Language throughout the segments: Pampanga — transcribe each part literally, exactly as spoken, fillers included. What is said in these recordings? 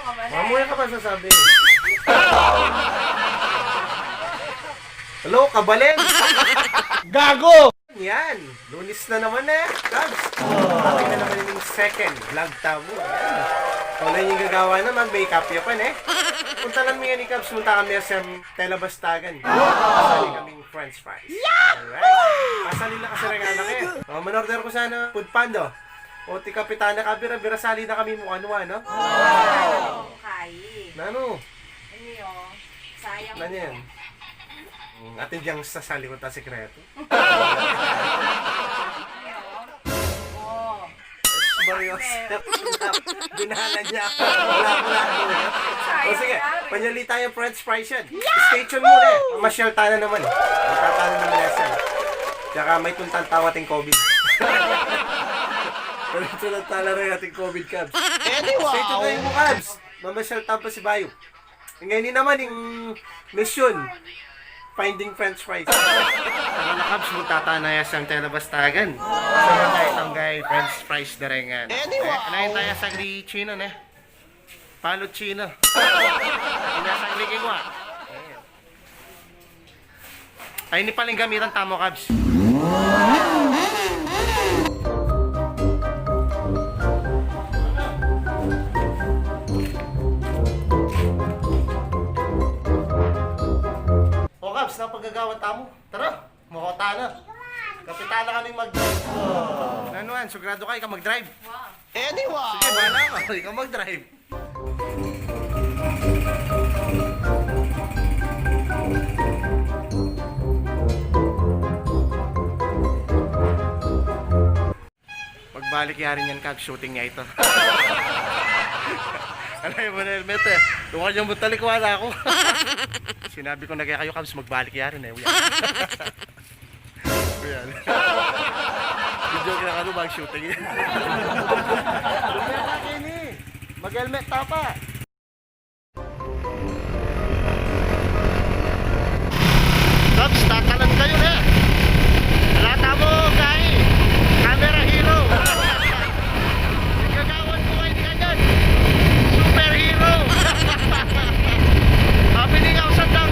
Mamuya ka pa sasabi. Hello, kabalen! Gago! Yan, Lunes na naman e, Kabs. Atin na naman ing second vlog tamu. Yan. Kung na ing gagawa na, mag-makeup ya pa, ne? Puntalan mi yan ni Kabs, punta kami sa Tela Bastagan. Pasali kaming french fries. Alright. Pasali na kasi reng anak e. O, manorder ku sana Food Panda. O, ti Kapitan na kabira-bira, sali na kami mu kanwa, no? Kai. Nanu? Ini, o. Sayang. Nanu yan? Mm, atin diyang sasali ku ta sikreto. Ini, o. O. Mario, binahala niya. Wala, wala, wala. O, sige. Panyali tayo, french fries yan. Stay tuned muna e. Mamasyal tana naman. Magtatana naman yan, sir. Tsaka may tuntan tamu ating covid. May tuntan tana rin ating covid, Kabs. Stay tuned kayu mu, Kabs. Mamasyal tamu pasibayu. Ngeni naman ing mission, finding french fries. Tara na, Kabs, punta tana ya sa Tela Bastagan. Sana tayo tanggay french fries darengan. Anyway. E, anayin taya sagli Chino, ne? Palo Chino. Ini ya sagli kingwa. Ay, ini pala ing gamitan tamu, Kabs. O, Kabs, napagagawan tamu. Tara, makota na. Kapitan na kami mag-drive. Nanu yan? Sigurado ka, ikaw mag-drive? Wow. Sige, bahala ka. Ikaw mag-drive. Pagbalik yari niyan, Kabs, shooting niya ito. Alay mu na helmet e. Yung kanyang butalik, wala ako. Sinabi ko na kaya kayo, Kabs, magbalik yari na e. Yan. Video ka na mag-shooting yan. Mag-helmet tapa. Kabs, tatalan kayu ne. Ala tamu, guy. Camera hero. Gagawan ku kayu ni kanyan. Superhero. Happy ni kau sa dang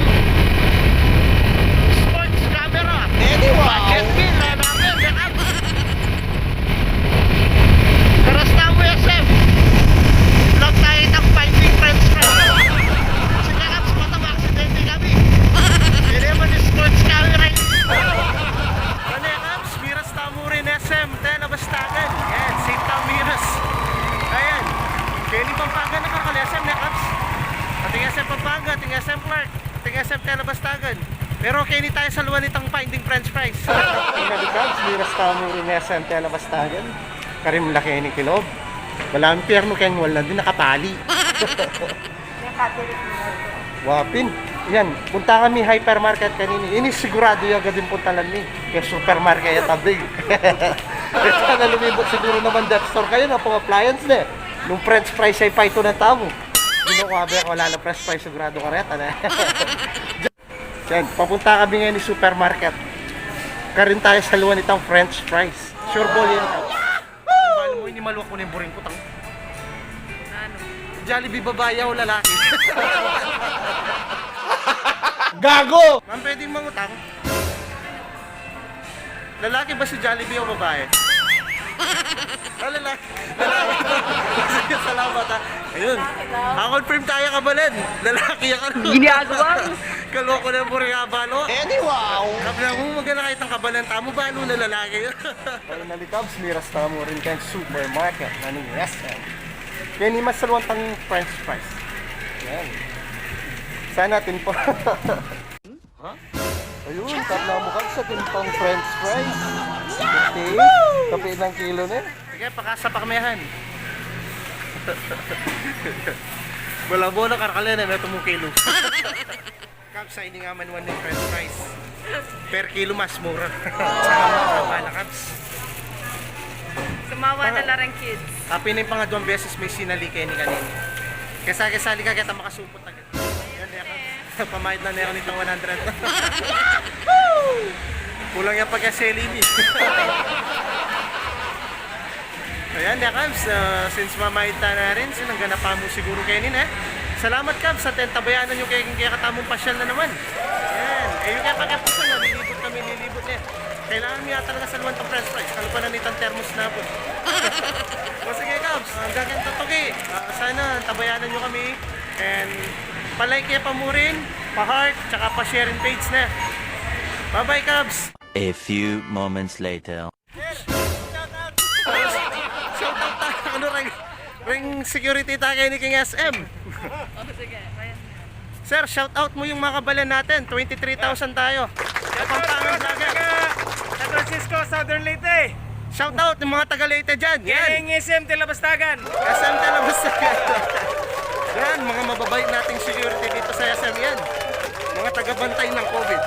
sports camera. Anyway. Budget bill, ala namu, ne, Kabs. Karas tamu S M. Vlog tamu itang finding french fries. Sige, Kabs, mataba, aksidente kami. Ini man sports camera. Ano yan, Kabs? Miras tamu rin S M Tela Bastagan. Yan, safe tamu miras. Ayan. Keni Pampanga na karkal S M, ne, Kabs? Ating S M Pampanga, ating S M Clark. Ating S M Tela Bastagan. Pero keni tamu saluan itang finding french fries. Ina di Kabs, miras tamu rin S M Tela Bastagan. Karin la keni kilub. Wala, impyernu keng wal na din nakapali. Wa pin. Yan, punta kami hypermarket kanini. Ini siguradu ya agad ing puntalan mi. Keng supermarket ya tabi. Sana lumibut siguru naman that store kayu, na pang appliance ne. Nung french fries ay paitu na tamu. Ginawa ba, wala na french fries, sigurado ka reta na. Yan, papunta kami ngayon ni supermarket. Karin tamu saluan itang french fries. Sure ball yan. Mahal mo, ini maluak ko na yung buring kutang. Ano? Jollibee, babae o lalaki? Gago! Ma'am, pwedeng mangutang? Lalaki ba si Jollibee o babae? Ah, lalaki. Lalaki to. Sige, salamat, ha. Ayun. Lalaki daw. Ah, confirm tayo, kabalen. Lalaki yan. Ginagawa mo. Kaloko na yung puri nga balo. Anyway. Kabalen mo, maganda kahit ang kabalen tamu, balo na lalaki. Finally, Kabs, miras tamu rin keng supermarket na ning S M. Keni masaluan tang french fries. Yan. Sana atin pa. Ha? Ayun, tatla mu, Kabs, atin pang french fries. Kape, kape nang kilo ne. Sige, pakasa pa kami han. Wala mo na karkalen e, metung kilo. Kabs, ini nga man one french fries. Per kilo mas mura. Saka mura pala, Kabs. Sumawa na la reng kids. Apin na ing pangaduang beses me sinali keni kanini. Kesa, kesa ali ka, keta makasupot agad. Yan, yan. Pamayad na ne aku nitang one hundred. Kulang ya pa kaya seli mi. Ayan, ya, Kabs, ah, since mamaid ta na rin, sinanggan na pa mu siguru keni, e. Salamat, Kabs, sa atin tabayanan yu keng kekatamung pasyal na naman. Ayan, e yu ke pakipusan, lilibut kami, lilibut ne. Kailangan mi yata talaga saluan tang french fries. Kalupa na nitang termos na pu. O sige, Kabs, ah, anggang keng tutuki, ah, sana tabayanan yu kami. And pa-like ye pa mu rin, pa-heart, tsaka pa-share in page ne. Bye-bye, Kabs! A few moments later. Shout out ta, ano, reng, reng security ta keni keng S M. Sir, shout out mu yung mga kabalen natin. Twenty-three thousand tayo. Kapampangan vlogger. Taga San Francisco, Southern Leyte. Shout out yung mga taga Leyte dyan. Yan. Keng S M Tilabastagan. S M Tilabastagan. Yan, mga mababait nating security dito sa S M yan. Mga tagabantay ng COVID.